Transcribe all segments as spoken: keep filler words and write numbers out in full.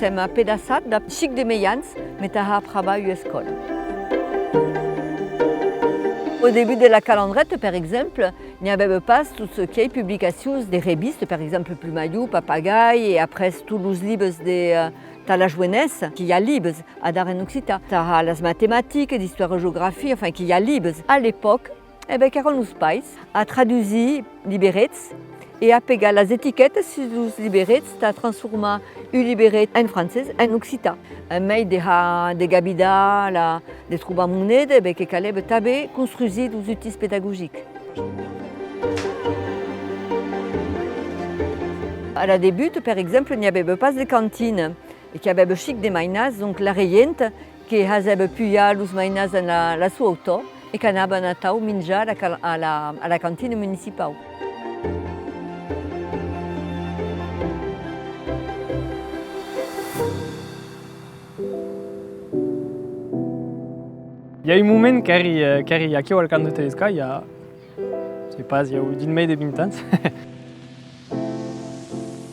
M'a pedaçat dab chic de mejans, me tà har apravar ua escòla. Au debut de la Calandreta, per exemple, n'i avèva pas tot çò qu'ei publicacions de revistas, per exemple Plumalhon, Papagai, e après tots los libes de, eh, tà la joenessa, que i a libes, adara en occitan, tà las matematicas, d'istòria-geografia, enfin, que i a libes. A l'epòca, e ben, qu'èran los pairs a tradusir liberets e a pegar las etiquetas sus los liberets tà transformar un liberet en francés en occitan. En mei de har, de gabidar, la, de trobar moneda, e ben, que calèva tanben construsir los utís pedagogics. A la debuta, per exemple, n'i avèva pas de cantina. E qu'i avèva chic de mainats, donc la regenta que hasèva pujar los mainats en la, la sua autò e qu'anavan atau minjar a la cal-, a la, a la cantina municipau. I a un moment qu'èri, eh, qu'èri aquiu al Camp de Telesca, i a, sai pas, i a drin mei de vint ans.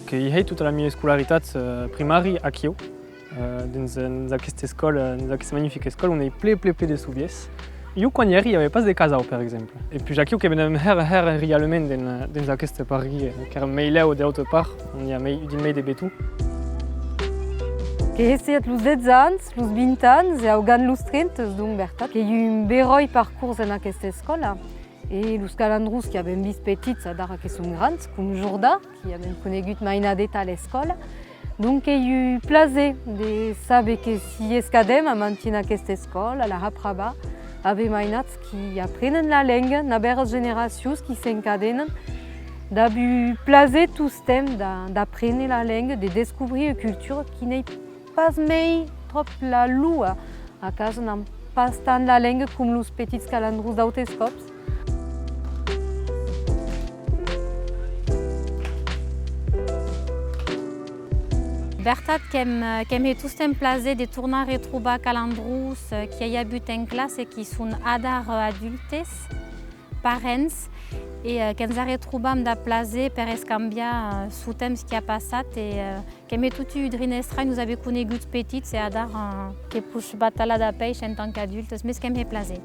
Que i hèi tota la mia escolaritat, eh, primària aquiu, eh, dens, dens aquesta escòla, dens aquesta magnifica escòla, on ei plen, plen, plen de sovièrs. Jo, quan i èri, i avè pas de casau, per exemple. E puish aquiu que venèm hèra, hèra realament dens, dens aquesta part, eh, qu'èra mei lèu de l'autra part, on i a mei, drin mei de beton. Que hèi siat los dètz ans, los vint ans, e augan los trenta, donc, vertat, qu'ei un beròi parcors en aquesta escòla. E los calandrons qui avèm vist petits, adara que son grans, com Jordan, qui avèm conegut mainadet a l'escòla. Donc, qu'ei un plaser de saber que si escadem a mantier aquesta escòla, a la apravar, aver mainats qui aprenen la lenga, navèras generacions qui s'encadenen, dab un plaser tostemps d'a-, d'apréner la lenga, de descobrir ua cultura qui n'ei pas mei tròp la lua. A casa n'an pas tant la lenga com los petits calandrons d'autes còps. Vertat qu'èm, qu'èm hèit tostemps plaser de tornar retrobar calandrons, eh, qui èi avut en classa e qui son adara adultes, parents, e, eh, que'ns arretrobam dab plaser per escambiar, eh, suu temps qui a passat e, eh, qu'èm hèit toti un drin estranh nos aver coneguts petits e adara, eh, que poish batalar dab eis en tant qu'adultes, mes que'm hè plaser.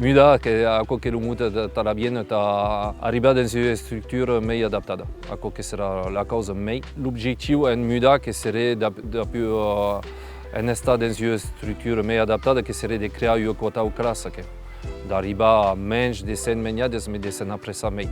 Mudar, que aquò que lo mot tà, tà l'aviéner, tà arribar dens ua estructura mei adaptada. Aquò que serà la causa mei. L'objectiu en mudar que seré dab-, dab-, eh, en estar dens ua estructura mei adaptada, que seré de crear ua quatau classa, que d'arribar a mensh de cent mainades, mes de se'n apressar mei.